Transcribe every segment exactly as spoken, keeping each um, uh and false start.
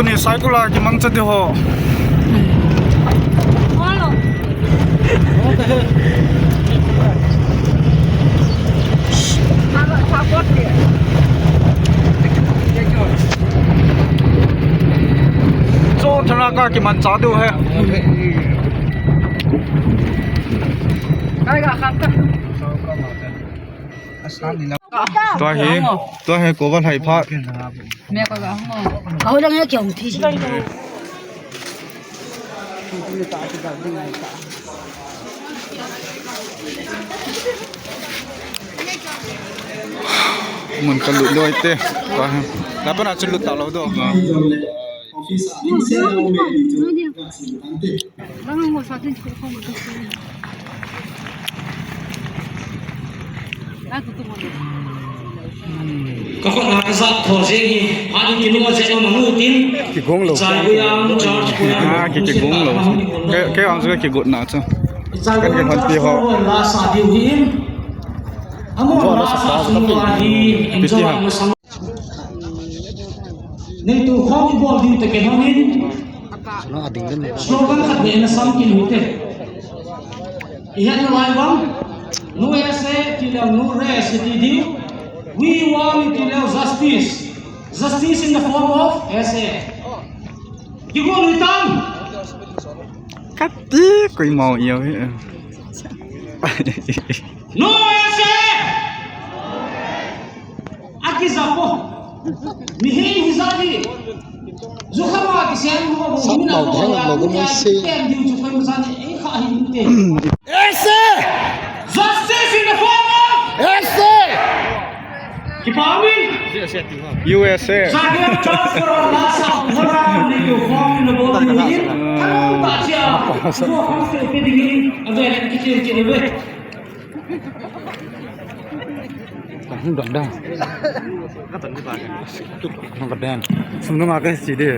Ni cycle a kimangcha ding ho. Cho thana ka kimangcha ding ho. Tua hi, tua hi cover hai pha. Ka ho lang he kiong thi si. Mun ka lut loi te. Tua hi. La pa na chu lut ta lou do. Ka khut na ka jat tho jeng hi, phat in kinung a jeng a mang u tin. Kigong lou. Chai bu yang, church bu yang. Ah, ki, kigong lou. Ke, ke ang chu ka kigot na chu. Kan ke hon pi ho. La sa diu hi in. Amo la sa sa diu hi. Piti ha. Neitu khom i bol diu te kei hon in. Slogan khat nei na sam kit u hite. I het nalai vang. No S A ti leh no rest ti diu. We want ti leh justice. Justice in the form of S A. Kigon u hitam. Kati koima u hi. No S A. Aki japo. Mihem hi jat hi. Jukhama kisem ho bo. Sap mina lo bo dang ya lo bo mo se. Tem diu chu koi mo jat ni, ei kha hi inte. S A! Justice in the form of S A! Kipa min. U S A. Jagian transfer of lasa hora ni ko form ni bo ni. Kanu ta chia. Ko form se pe ding ni. Abe, kichen kichen be. Ka hung dong dong. Ka tan di ba ka. Tu ka hung ka den. Sum nung a ka si de.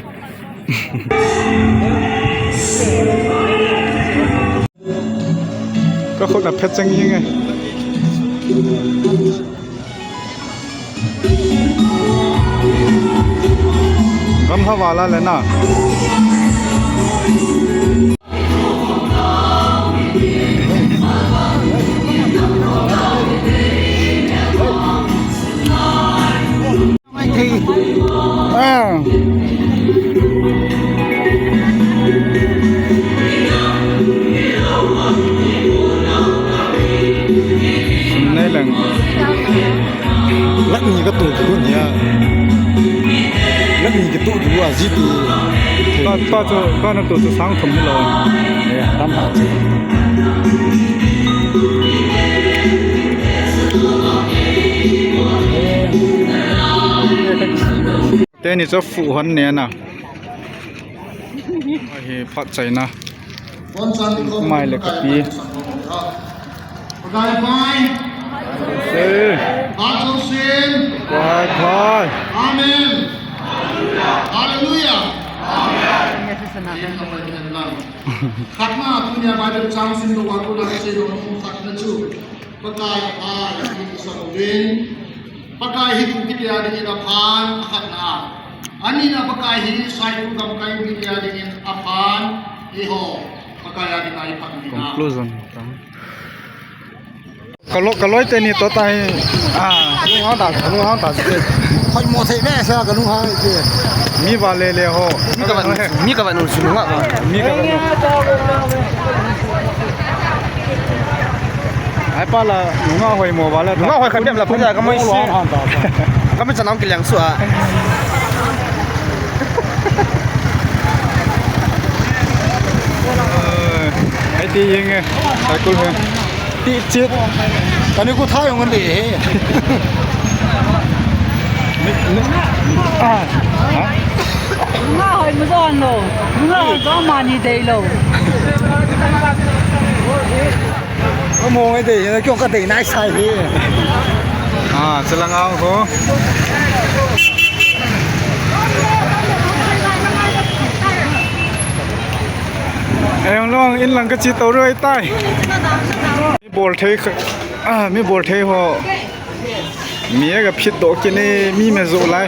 Ka khut a phet chang ing e. Gam ha wala le na. Ah. Nei lang. Lakh ni ka tu ki dun ya. Lakh ni ka tu ki wa ji ti. Pa, pa chu, pa na tu chu sang thum ni lo. Eh, tam ha chu. Teni chu fu hon ne na. Hi phat chaina. Mai le kapi. Pakai pai. Se. Pakai pai. Amen. Hallelujah. Amen. Khatna tunia Bible chang sim lo wa ko la se lo khatna chu. Pakai a, i sa uvin. Pakai hi tu kiti a dingin a phan, a khatna. Anina Pakai hi sai tu gam kai kiti a dingin a phan, i ho. Pakai a dingin a i phan dingin a. Conclusion. Ka lo, ka loi teni to tai. Ah. Ka lung hang ta, ka lung hang ta. Hoi mo thei me sa ka lung hang ti. Mi va le le ho. Mi ka va, mi ka va nu su nga. Mi ka va nu. Ai pa la, nunga hoi mo ba la. Nunga hoi kha bep la, phaja ka mai si. Ka mai chanam ki liang su a. Eh, ai ti yeng e, ai kul he. Ti chit. Kani ku tha yong le he. Ni, ni, ah, ha? Nunga hoi mo don lo. Nunga hoi mo mani dei lo. Ka mo ngai dei, na kyong ka dei nai sai hi. Ah, chalang ang ko. Ayong long in lang ka chi to roi tai. Mi bol thei kha, ah, mi bol thei ho. Mi ga phit do kini, mi me zo lai.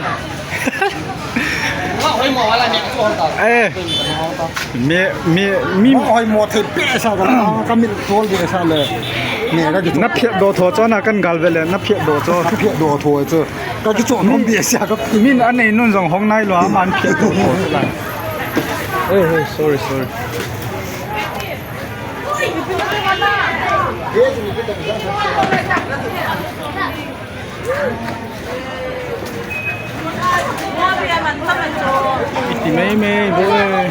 Eh, mi, mi, mi. Hoi mo thei pe sa ka, ka min tol de sa le. Ne ka ki. Na phiat do tho cho na kan gal ve le, na phiat do cho. Ka phiat do tho cho. Ka ki cho nom de sa ka. Min anei nun jong hong nai lo, aman phiat do tho cho la. Eh, eh, sorry, sorry. Iti mei mei, bol e.